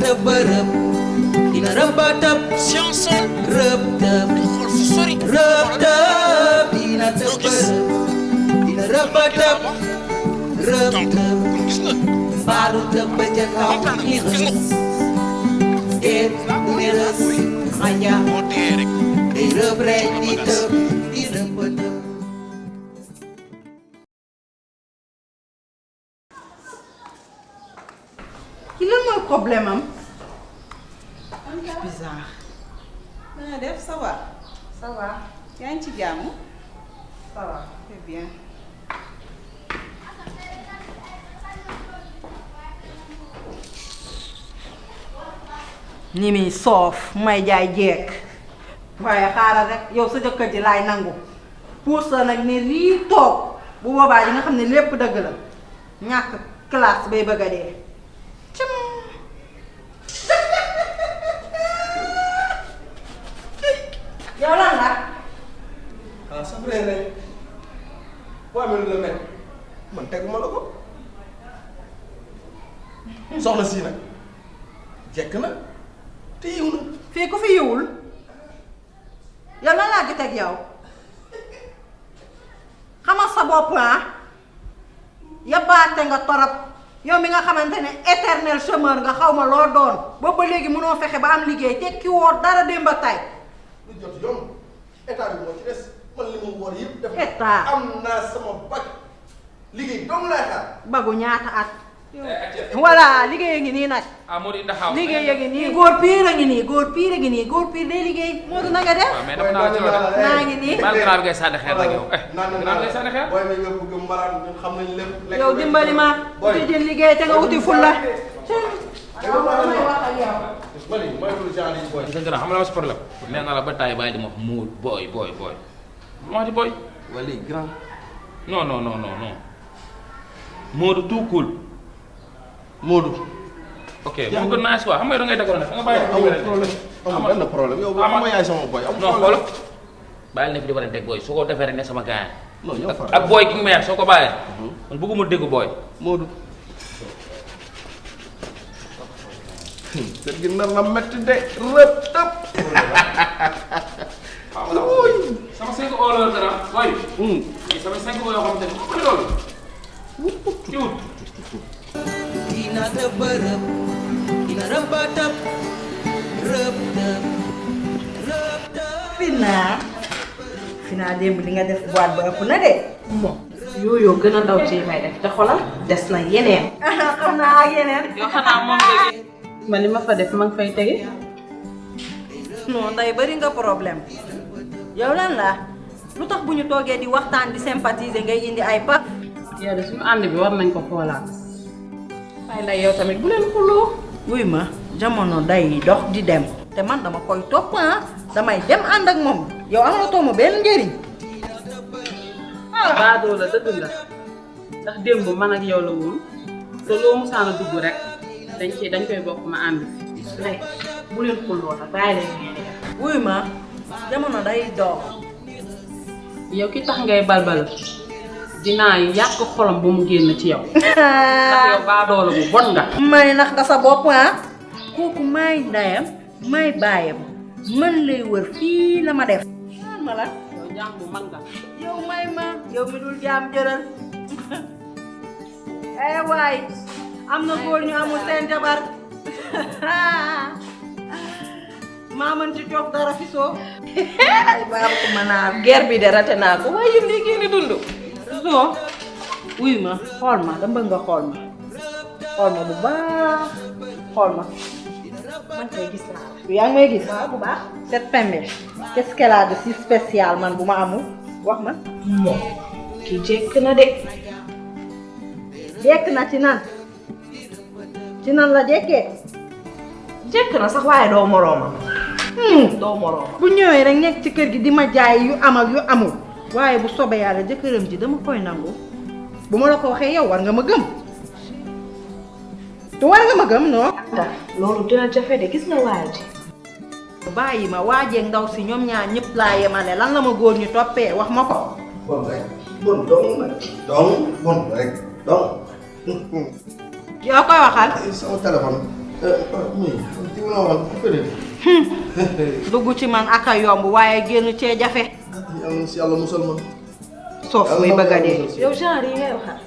tëbërëb dina rëbëtëb science rëbtëb xool fu sori rëbtëb dina tëbërëb dina rëbëtëb rëbtëb gis nga mbaalu tëb ba ca kaw di rës déet du ne rës xaña moo dee rek day rëb rek di tëb di rëbëtëb. ki lan mooy problème am. bizarre. na nga def ça va. ça va. yaa ngi ci jàmm. ça va. c'est bien. ñi muy soof may jaay jeeg waaye xaaral rek yow sa jëkkër ji laay nangu puus la nag ni rii toog bu boobaa di nga xam ne lépp dëgg la ñàkk classe bay bëgg a dee. cim yow lan la. ah sa frère rek boo amee lu la mel man teguma la ko soxna sii nag jekk na te yiw na. fii ku fi yiwul yow lan laa jotee ak yow xamal sa bopp yabaate nga torop yow mi nga xamante ne éternel chômeur nga xaw ma loo doon boobu ba léegi mënoo fexe ba am liggéey tekki woo dara démb ak tay lu jot yomb état bi moo ci des man li mu war yëpp def état am naa sama bac liggéey dong laay xaar. bagu ñaata at voilà liggéey a ngi nii nag Modou in the house. liggéey a ngi nii góor piir a ngi nii góor piir a ngi nii góor piir day liggéey Modou na nga def waaw mais dafa naa ci loolu de. naa ngi nii baal grand bi ngay sànni xeer nag yow. naan grand bi ngay sànni xeer. booy bi nga bëgg mbaraan ñun xam nañ lépp. lekk yow dimbali ma uti jël liggéey te nga uti fulla Mali moytul genre yi booy. gis nga grand xam nga la ma si problème. nee naa la ba taay bàyyi di ma wax muul booy. ma di booy. wali grand. non. Modou tout cool. Modou. ok moo gën naa si quoi xam nga da ngay dëgëroon nga bàyyi. amul benn problème yow xam nga yaay sama boy. amul non problème xoolal bàyyil na fi di war a teg booy su ko defee rek ne sama gars non yow fa ak booy ki nga meer soo ko bàyyee. man bëgguma dégg booy. Modou. kër gi nar na métti de rëb tëb. sama 5 euros la dara booy. sama 5 euros yoo xamante ni ku ne loolu. ci wut. dina tëbërëb dina rëbëtëb rëbtëb Fina démb li nga def boîte ba ëpp na de. bon yooyu gën a daw ci may def te xolal des na yeneen. xam naa ak yeneen. yoo xanaa moom léegi. man li ma fa def ma ngi fay tege. non nday bari nga problème yow lan la lu tax bu ñu toogee di waxtaan di sympathiser ngay indi ay pa. yow de suñu ànd bi war nañ ko xoolaat. waaye nday yow tamit bu leen xuloo. wuy ma jamono day dox di dem te man dama koy topp damay dem ànd ak moom yow amatoo ma benn njëriñ. baadoo la dëgg nga ndax démb man ak yow la woon te loo musaana dugg rek dañ koy bokk ma ànd fi lay bu leen xuloo nag bàyyi leen ngeen def. wuy ma jamono day dox. yow ki tax ngay balbal dinaa yàq xolam ba mu génn ci yow. ndax yow baadoo la bu bon nga. may nax nga sa bopp kooku may ndayam may baayam man lay wër fii la ma def. ma la yow jaam bu mag nga. yow may ma yow mi dul jaam jëral waay am na góor ñu amul seen jabar maa mën ci jox dara fi soo ay baabu ko mën naa guerre bi de raté naa ko waaye yéen léegi ni dund soo wuy ma xool ma dama bëgg nga xool ma bu baax xool ma man kay gis naa la yaa ngi may gis waaw bu baax cette pembe qu'est-ce qu'elle a de si spécial man bu ma amul wax ma moom kii jekk na de. jekk na ci nan la jekkee jekk na sax waaye doo moroomam. doo moroomam. bu ñëwee rek nekk ci kër gi di ma jaay yu am ak yu amul waaye bu soobee yàlla jëkkëram ji dama koy nangu bu ma la ko waxee yow war nga ma gëm te war nga ma gëm non. loolu dina jafe de gis nga waa ji. bàyyi ma waajeeg ndaw si ñoom ñaar ñëpp laa yemale lan la ma góor ñu toppee wax ma ko. bon rek bon dong nag dong bon rek dong. yoo koy waxal. sama téléphone muy ci ma wax affaire dugg ci man ak a yomb waaye génn cee jafe. yàlla na si yàlla musal ma. soof muy bëgg a dee. yow genre yi ngay waxal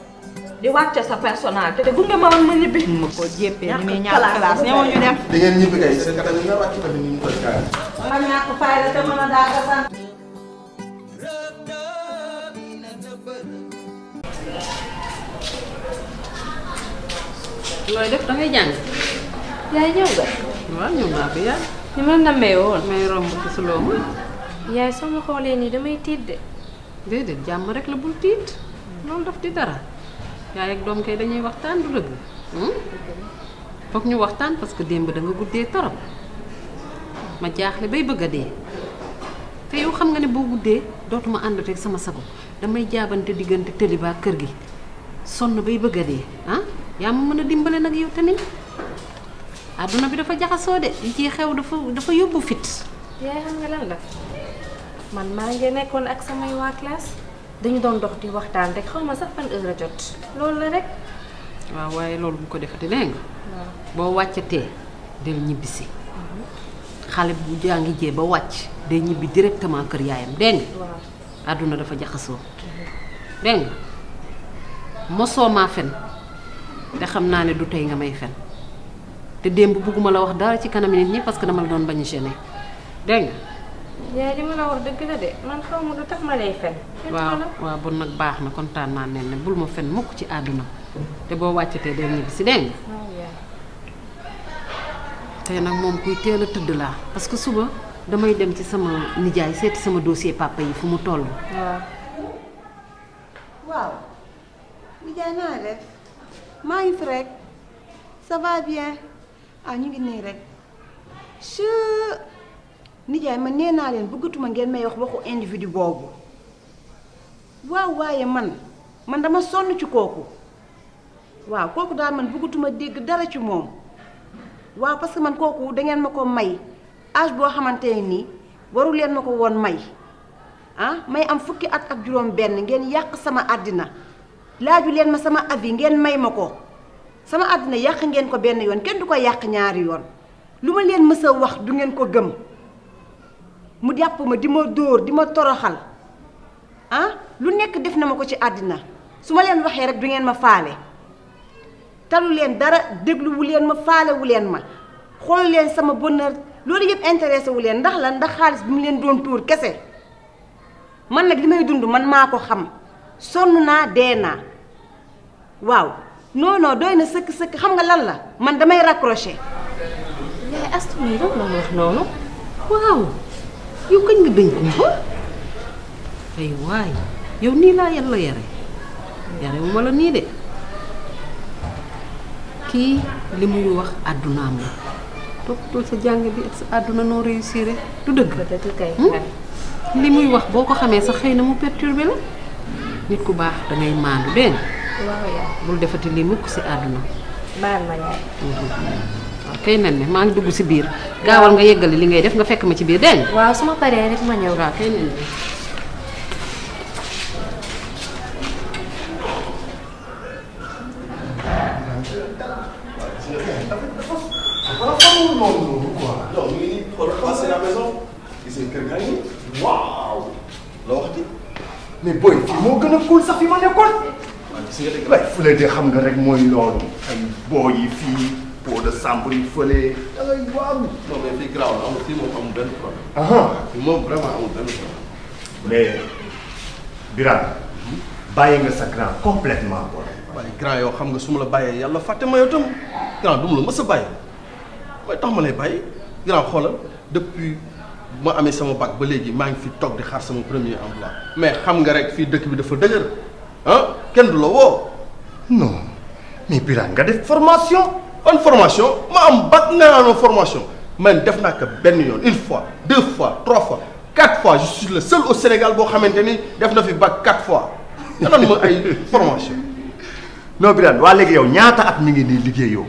di wàcce sa personnalité te gunge ma woon ma ñibbi. ma ko jéppee ni muy ñàkk classe ñëwoon ñu dem. di ngeen ñibbi kay seen kanam yi nga wàcc tamit ni ñu koy kaay. ma ñàkk fayda te mën a daaga sant. looy def dangay jàng. yaay ñëw nga. waaw ñëw naa fi yaay. ni ma namee woon. may romb ci suloo ma. yaay soo ma xoolee nii damay tiit de. déedéet jàmm rek la bul tiit. loolu daf di dara. yaay ak doom kay dañuy waxtaan du dëgg. foog ñu waxtaan parce que démb da nga guddee torop. ma jaaxle bay bëgg a dee. te yow xam nga ne boo guddee dootuma àndate ak sama sago damay jaabante diggante tëli ba kër gi sonn bay bëgg a dee ah yaa ma mën a dimbale nag yow tamit àdduna bi dafa jaxasoo de li ciy xew dafa yóbbu fit. yaay xam nga lan la man maa ngi nekkoon ak samay waa classe dañu doon dox di waxtaan rek xaw ma sax fan heure a jot loolu la rek. waaw waaye loolu bu ko defati dégg nga. boo wàccatee del ñibbisi. xale bu jàngi jee ba wàcc day ñibbi directement kër yaayam dégg nga. àdduna dafa jaxasoo. dégg nga mosoo maa fen te xam naa ne du tey nga may fen te démb bugguma la wax dara ci kanam nit ñi parce que dama la doon bañ a gêner dégg nga. yaay li ma la wax dëgg la de man xaw ma du tax ma lay fen. waaw bon nag baax na kontaan naa ne bul ma fen mukk ci àdduna te boo wàccatee del ñibbi si dégg nga. tey nag moom kuy teel a tëdd laa parce que suba damay dem ci sama nijaay seeti sama dossier papa yi fu mu toll. waaw nijaay naa def maa ngi fi rek ça va bien ñu ngi nii rek nijaay man nee naa leen bëggatuma ngeen may wax waxu individu boobu waaw waaye man dama sonn ci kooku waaw kooku daal man bëggatuma dégg dara ci moom waaw parce que man kooku dangeen ma ko may âge boo xamante ne nii waru leen ma ko woon may may am fukki at ak juróom benn ngeen yàq sama àddina laaju leen ma sama avis ngeen may ma ko sama àddina yàq ngeen ko benn yoon kenn du ko yàq ñaari yoon lu ma leen mës a wax du ngeen ko gëm mu jàpp ma di ma dóor di ma toroxal lu nekk def na ma ko ci àddina su ma leen waxee rek du ngeen ma faale talu leen dara dégluwu leen ma faalewu leen ma xool leen sama bonheur loolu yëpp intéressé wu leen ndax la ndax xaalis bi mu leen doon tuur kese man nag li may dund man maa ko xam sonn naa dee naa waaw non doy na sëkk xam nga lan la man damay raccroché. yaay Astou mii lan la wax noonu. waaw yow kañ nga dëñ ko ay waay yow nii laa yàlla yare wu ma la nii de kii li muy wax àddunaam la toppatoo sa jàng bi ak sa àdduna noo réussir du dëgg. li muy wax boo ko xamee sax xëy na mu perturbé la nit ku baax dangay maandu dégg nga. waaw yaay. bul defati lii mukk si àdduna. baal ma yaay. waaw kay nen ne maa ngi dugg si biir. gaawal nga yeggali li ngay def nga fekk ma ci biir dégg nga. waaw su ma paree rek ma ñëw. waaw kay nen ne. waaw loo waxati mais booy fii moo gën a cool sax fi ma nekkoon. waaye fële de xam nga rek mooy loolu ay boo yi fii pot de chambre yi fële ay waaw. non mais fii garaaw la amul fii moom amul benn problème. fii moom vraiment amul benn problème. mais Birane bàyyi nga sa grand complètement quoi. waaye grand yoo xam nga su ma la bàyyee yàlla fàtte ma yow tam grand du ma la mës a bàyyi mooy tax ma lay bàyyi grand xoolal depuis. ma amee sama bac ba léegi maa ngi fi toog di xaar sama premier emploi mais xam nga rek fii dëkk bi dafa dëgër kenn du la woo. non mais Birane nga def formation. ban formation ma am bac nga naan formation man def naa ko benn yoon une fois 2 fois 3 fois 4 fois je suis le seul au Sénégal boo xamante ni def na fi bac 4 fois nga naan ma ay formation. non Birane waa léegi yow ñaata at mi ngi nii liggéeyoo.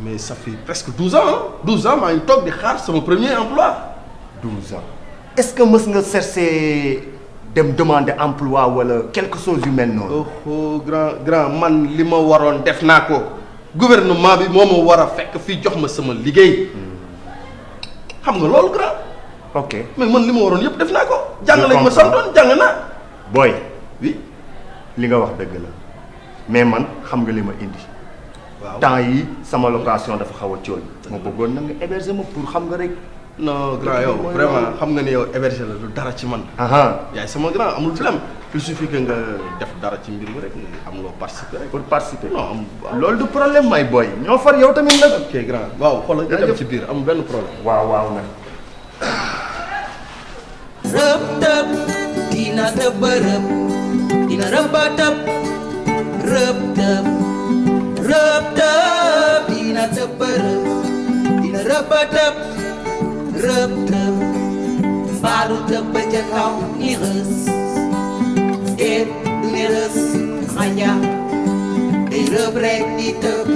mais ça fait presque 12 ans 12 ans maa ngi toog di xaar sama premier emploi. 12 ans est-ce que mës nga chercher dem demander emploi wala quelque chose yu mel noonu. grand man li ma waroon def naa ko gouvernement bi moo ma war a fekk fii jox ma sama liggéey xam nga loolu grand. ok mais man li ma waroon yëpp def naa ko. jàng lañ ma santoon jàng naa. booy oui. li nga wax dëgg la mais man xam nga li ma indi. waaw temps yi sama location dafa xaw a coono. ma bëggoon na nga héberger ma pour xam nga rek. non grand yow vraiment xam nga ni yow héberger la du dara ci man. yaay sama grand amul problème. il suffit que nga def dara ci mbir mi rek am loo participer rek. pour participer non am loolu du problème may booy ñoo far yow tamit nag. ok grand waaw xoolal nga dem ci biir amul benn problème. waaw nag. rëb tëb dina tëb rëb dina rëb tëb rëb tëb rëb tëb dina tëb rëb dina rëb tëb rëb tëb mbaalu tëb ba ca kaw ni rës déet du ne rës xanja day rëb rek di tëb